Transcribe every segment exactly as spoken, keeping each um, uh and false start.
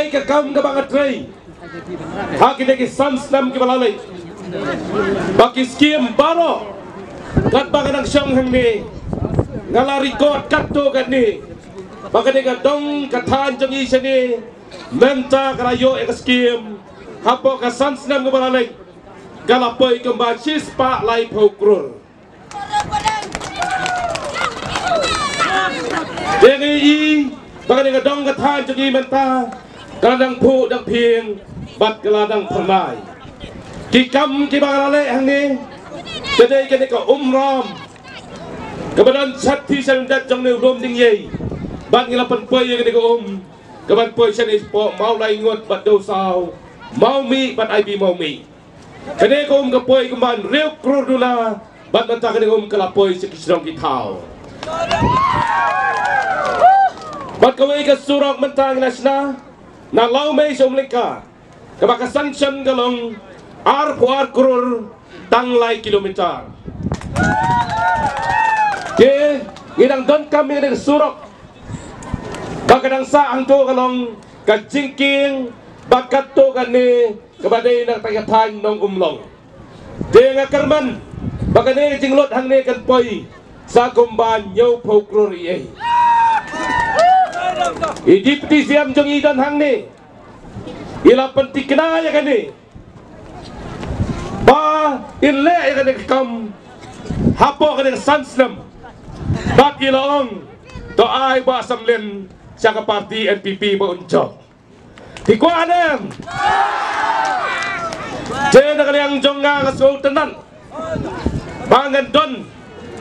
Ka kam kaba nga trei ha kine ki san snem kiba la leit, ba ki skim baroh katba nga dang shong hangne, nga la record katto katne ba kane ka dong ka thaiñ jong ngi shane mynta ka la ïoh ïa ka skim hapoh ka san snem kiba la leit, ka la poi kumba shispah laiphew klur. Te ngi i ba kane ka dong ka thaiñ jong ngi mynta ka la dang phuh dang phieng bad ka la dang phyrnai. Ki kam kiba ka la leh hangne ka dei kane ka umram kaba don shatei sha lyndet jong une u lum Diengïei. Bad ngi la pynpoi ïa kane ka um kaban poi shane shapoh Mawlaingut bad Dewsaw, Mawmih bad Aibi Mawmih. Kane ka um ka poi kumba hynriew klur duna bad mynta kane ka um ka la poi sha ki shnong ki thaw. Bad kawei ka surok mynta ngi la shna na Lawmei sha Umlyngka kaba ka sanction ka long arphew ar klur tang lai kilometer. Te ngi dang donkam ïa kane ka surok ba ka dang sah hangto ka long ka jingkieng ba katto katne kaba dei na kata ka thaiñ Nongumlong. Te nga kyrmen ba kane ka jinglut hangne kan poi sa kumba hynñiewphew klur eiei. I Deputy C M jong ngi don hangne, i la pynthikna ïa kane ba in leh ïa kane ka kam hapoh kane ka san snem bad i la ong to ai Bah Samlin sha ka party N P P ba un jop. Phi kwah ne em? Te na ka liang jong nga nga sngewtynnat ba ngan don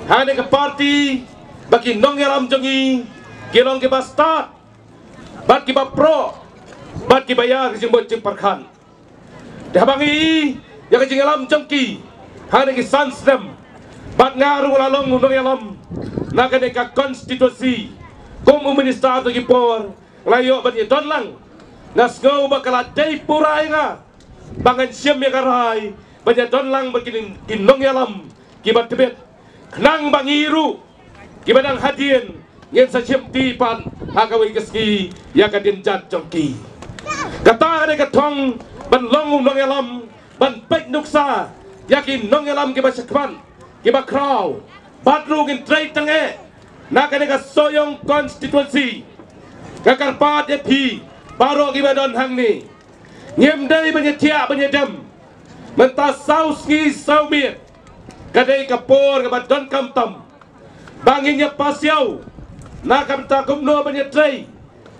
ha kane ka party ba ki nongïalam jong ngi ki long kiba stad bad kiba proh bad kiba ïa ka jingmut jingpyrkhat. Te haba ngi i ïa ka jingïalam jong ki ha kine ki san snem bad nga ruh la long u nongïalam na kane ka constituency kum u minister to ki por, nga la ïoh ban ïa don lang. Nga sngew ba ka la dei pura ïa nga ba ngan shim ïa ka rai ban ïa don lang bad ki nongïalam kiba tbit. Khnang ba ngi ruh kiba dang hadien ngin sa shim ti pat ha kawei ka sngi ïa ka dienjat jong ki. Kata ka dei ka thong ban long u nongïalam ban peit nuksa ïa ki nongïalam kiba shakhmat kiba khraw. Bad ruh ngin trei tang eh na kane ka Sohiong constituency. Nga kyrpad ïa phi baroh kiba don hangne, ngim dei ban ïa thiah ban ïa dem. Mynta saw sngi saw miet ka dei ka por kaba donkam tam ba ngin ïa pasiaw na ka bynta kumno ban ïa trei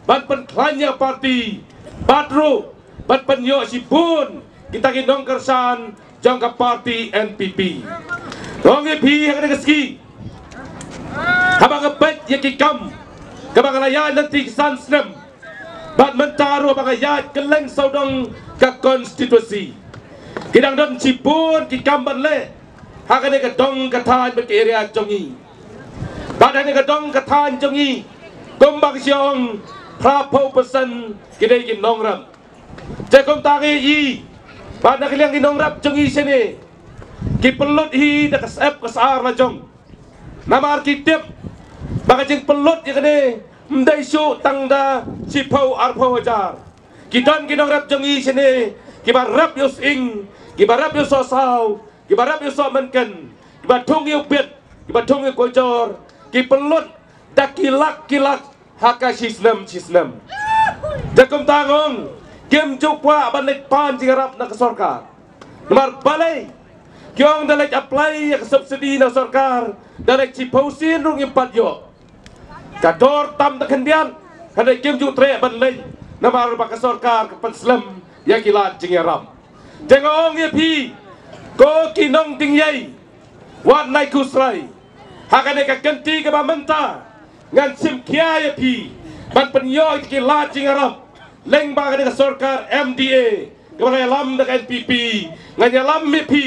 ban pynkhlaiñ ïa party bad ruh ban pynïoh shibun kita ki nongkyrshan jong ka party N P P. Ong ïa phi ha kane ka sngi haba nga peit ïa ki kam kaba nga la ïaid lynti ki san snem bad mynta ruh ba nga ïaid kylleng sawdong ka constituency, ki dang don shibun ki kam ban leh ha kane ka dong ka thaiñ bad ka area jong ngi. Bad ha kane ka dong ka thaiñ jong ngi kumba ki shu ong, phraphew percent ki dei ki nongrep. Te kumta ngi i bad na ka liang ki nongrep jong ngi shane ki pynlut hi da ka syep ka sar la jong. Namar ki tip ba ka jingpynlut ïa kane ym dei shuh tang da shiphew arphew hajar. Ki don ki nongrep jong ngi shane kiba rep ïa u sying, kiba rep ïa u sohsaw, kiba rep ïa u sohmynken, kiba thung ïa u bit, kiba thung ïa u kujor, ki pynlut da ki lak ki lak ha ka shisnem shisnem. Te kumta nga ong kim ju kwah ban leit pan jingïarap na ka sorkar. Namar balei? Ki ong da leit apply ïa ka subsidy na sorkar da leit shiphew sien ruh ngim pat ïoh. Ka dor tam da khyndiat, hynrei kim ju treh ban leit namar ba ka sorkar ka pynslem ïa ki lad jingïarap. Te nga ong ïa phi ko ki nongding ïai, wat nai khuslai. Ha kane ka kynti kaba mynta ngan shim khia ïa phi ban pynïoh ïa ki lad jingïarap lyngba kane ka sorkar M D A kaba la ïalam da ka N P P. Ngan ïalam ïa phi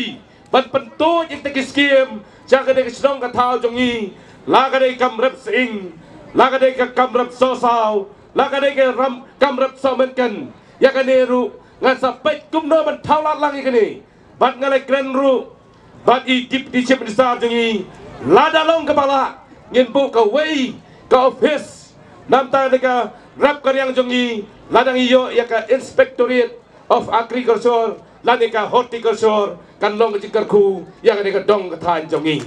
ban pyntuid ïa kita ki skim sha kane ka shnong ka thaw jong ngi, la ka dei kam rep sying, la ka dei ka kam rep sohsaw, la ka dei ka ram kam rep sohmynken. Ïa kane ruh ngan sa peit kumno ban thaw lad lang ïa kane. Bad nga la kren ruh bad i Deputy Chief Minister jong ngi, lada long kaba lah ngin buh kawei ka office namar kane ka rep ka riang jong ngi, lada ngi ïoh ïa ka Inspectorate of Agriculture lane ka Horticulture, kan long ka jingkyrkhu ïa kane ka dong ka thaiñ jong ngi.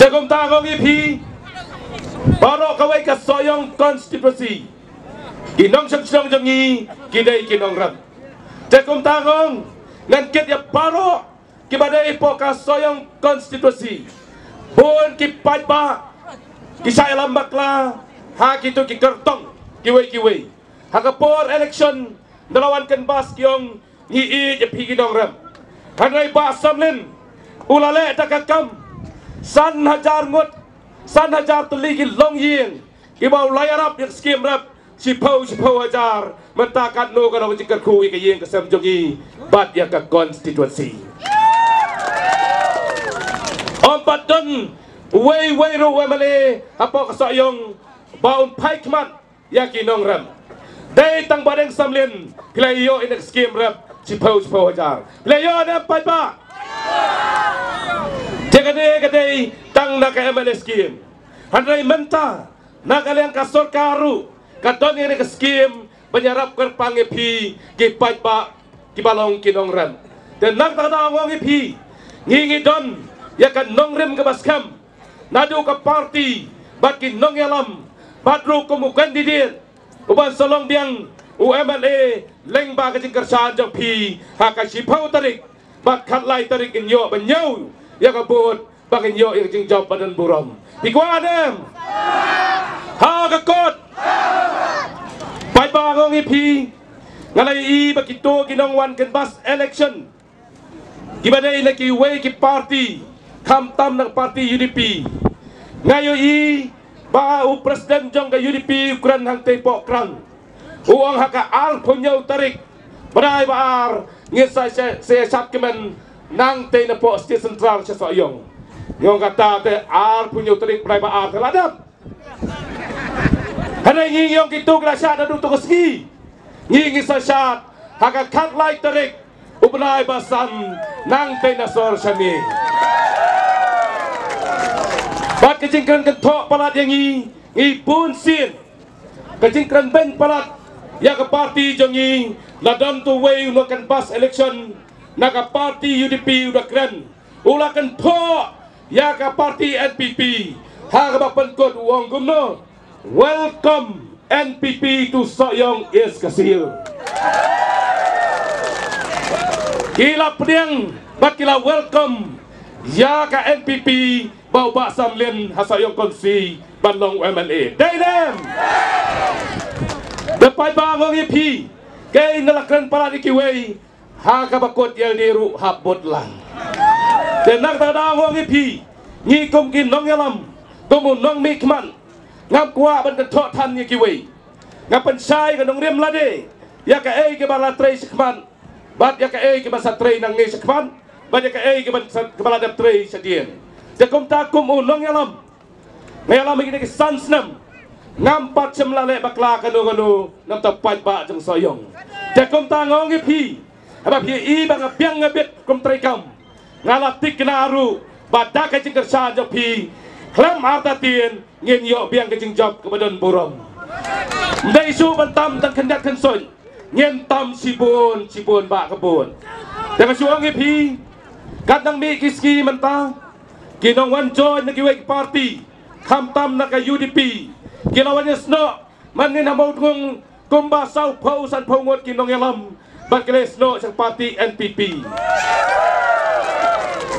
Te kumta nga ong ïa phi, baroh kawei ka Sohiong constituency, ki nongshong shnong jong ngi ki dei ki nongrep. Te kumta nga ong, ngan kit ïa baroh kiba dei hapoh ka Sohiong constituency, bun ki paidbah ki shah ïalam bakla ha kito ki kyrtong kiwei kiwei. Ha ka por election, ynda la wan canvass ki ong, ngi ïeit ïa phi ki nongrep. Hynrei Bah Samlin u la leh da ka kam, san hajar ngut, san hajar tylli ki longïing kiba u la ïarap ïa ka skim rep shiphew shiphew hajar. Mynta katno ka long ka jingkyrkhu ïa ka ïing ka sem jong ngi bad ïa ka constituency? Ym pat don uwei uwei ruh u MLA hapoh ka Sohiong ba un phai khmat ïa ki nongrep. Dei tang Bah Deng Samlin phi la ïoh ïa ka skim rep shiphew shiphew hajar. Phi la ïoh ne em paidbah? Te kane ka dei tang na ka MLA skim. Hynrei mynta na ka liang ka sorkar ruh ka don ïa ka skim ban ïarap kyrpang ïa phi ki paidbah kiba long ki nongrep. Te na kata ka daw nga ong ïa phi, ngi ngi don ïa ka nongrim kaba skhem naduh ka party bad ki nongïalam bad ruh kum u candidate uban sa long biang u MLA lyngba ka jingkyrshan jong phi ha ka shiphew tarik bad khatlai tarik ngin ïoh ban ñiew ïa ka vote ba ngin ïoh ïa ka jingjop ba don burom. Phi kwah ne em? Ha ka kot. Paidbah, nga ong ïa phi, nga la ïohi ba kito ki nongwan canvass election kiba dei na kiwei ki party, khamtam na ka party UDP. Nga ïohi ba u president jong ka UDP u kren hangtei poh Krang, u ong ha ka arphew hynñiew tarik bnai ba ar ngin sa sa sa shad kmen nangtei na poh State Central sha Sohiong. Nga ong kata te arphew hynñiew tarik bnai ba ar te la dep. Hynrei ngi ngi ong kito ki la shad naduh tu ka sngi. Ngi ngi sa shad ha ka khatlai tarik u bnai ba san nangtei na sor shane. Bad ka jingkren kynthoh palat ïa ngi, ngi bun sien ka jingkren beiñ palat ïa ka party jong ngi. La don tu uwei u nongcanvass election na ka party UDP u da kren, u la kynthoh ïa ka party NPP ha kaba pynkut u ong kumno: Welcome NPP to Sohiong East Khasi Hills. Ki la pdiang bad ki la welcome ïa ka NPP ba u Bah Samlin ha Sohiong Constituency ban long u MLA. Dei ne em? Te paidbah, nga ong ïa phi, kaei nga la kren palat ïa kiwei ha kaba kut ïa lade ruh hap bud lang. Te na kata ka daw nga ong ïa phi, ngi kum ki nongïalam, kum u nongmihkhmat, ngam kwah ban kynthoh than ïa kiwei. Nga pynshai ka nongrim lade ïa kaei kaba la trei shakhmat bad ïa kaei kaba sa trei nangne shakhmat bad ïa kaei kaba sa, kaba la dep trei shadien. Te kumta kum u nongïalam, nga ïalam ïa kine ki san snem, ngam pat shym la leh bakla kano kano na bynta u paidbah jong Sohiong. Te kumta nga ong ïa phi, haba phi ïohi ba nga biang nga bit kum treikam, nga la thikna ruh ba da ka jingkyrshan jong phi, khlem artatien ngin ïoh biang ka jingjop kaba don burom. Ym dei shuh ban tam tang khyndiat khynsoit, ngin tam shibun shibun bah ka bun. Te nga shu ong ïa phi, kat nang mih ki sngi mynta, ki nongwan join na kiwei ki party, khamtam na ka UDP, ki la wan ïasnoh man ngin ha Mawdngong kumba sawphew sanphew ngut ki nongïalam bad ki la ïasnoh sha ka party NPP.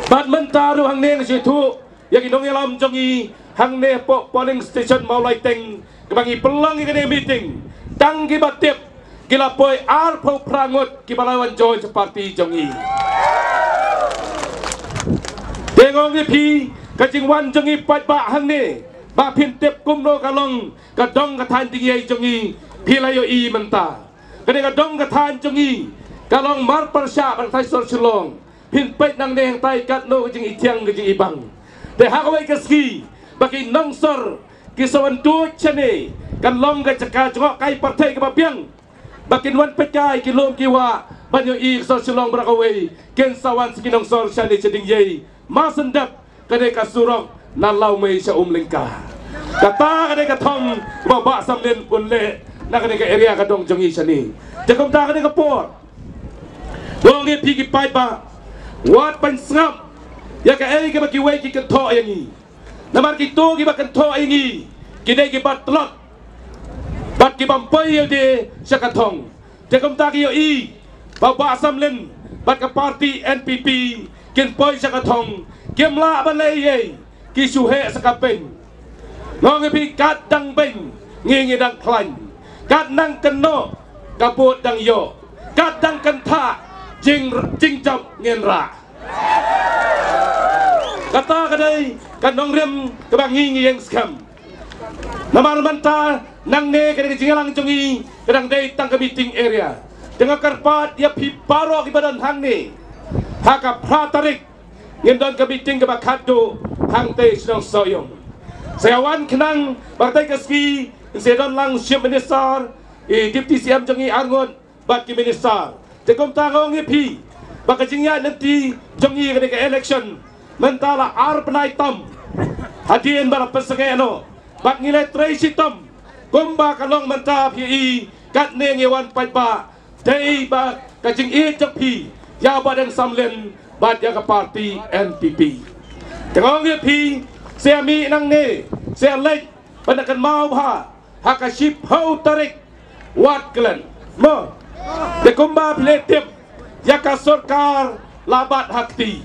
Bad mynta ruh hangne nga shu ïathuh ïa ki nongïalam jong ngi hangne hapoh polling station Mawlaiteng, kaba ngi pynlong ïa kane ka meeting, tang kiba tip ki la poi arphew phra ngut kiba la wan join sha party jong ngi. Te nga ong ïa phi, ka jingwan jong ngi paidbah hangne, ba phin tip kumno ka long ka dong ka thaiñ Diengïei jong ngi, phi la ïohi mynta. Kane ka dong ka thaiñ jong ngi ka long marpyrshah bad ka thaiñ sor Shillong. Phin peit nangne hangtai katno ka jingithiang ka jingibang. Te ha kawei ka sngi ba ki nongsor ki sa wan tuid shane, kan long ka jaka jngohkai pyrthei kaba biang ba kin wan peit kai ki lum ki wah ban ïohi ka sor Shillong baroh kawei. Kin sa wan sa ki nongsor shane sha Diengïei, Masandep, kane ka surok na Lawmei sha Umlyngka. Kata ka dei ka thong ba Bah Samlin un leh na kane ka area ka dong jong ngi shane. Te kumta kane ka por, nga ong ïa phi ki paidbah, wat ban sngap ïa kaei kaba kiwei ki kynthoh ïa ngi. Namar kito kiba kynthoh ïa ngi ki dei kiba tlot bad ki bym poi ïalade sha ka thong. Te kumta ki ïohi ba Bah Samlin bad ka party N P P kin poi sha ka thong, kim lah ban leh ei ei, ki shu heh sa ka peng. Nga ong ïa phi, kat dang beng ngi ngi dang khlaiñ, kat nang kynnoh ka bud dang ïoh, kat dang kynthah jing jingjop ngin rah. Kata ka dei ka nongrim kaba ngi ngi ïeng skhem. Namar mynta nangne ka dei ka jingïalang jong ngi, ka dang dei tang ka meeting area. Te nga kyrpad ïa phi baroh kiba don hangne, ha ka phra tarik ngin don ka meeting kaba khatduh hangtei shnong Sohiong. Sa ïa wan khnang ba katei ka sngi ngin sa don lang Chief Minister, i Deputy C M jong ngi arngut bad ki minister. Te kumta nga ong ïa phi ba ka jingïaid lynti jong ngi ka dei ka election mynta la ar bnai tam hadien ba la pynsangeh noh, bad ngi la trei shitom. Kumba ka long mynta phi i, katne ngi wan paidbah, dei ba ka jingïeit jong phi ïa Bah Deng Samlin bad ïa ka party N P P. Te nga ong ïa phi, sa ïa mih nangne, sa ïa leit ban da kynmaw bha ha ka shiphew tarik, wat klet mo. Te kumba phi la tip, ïa ka sorkar la bat ha kti.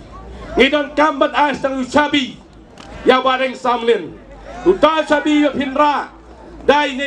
Ngi donkam ban ai tang u shabi ïa Bah Deng Samlin. Uta u shabi ïa phin rah, dei ne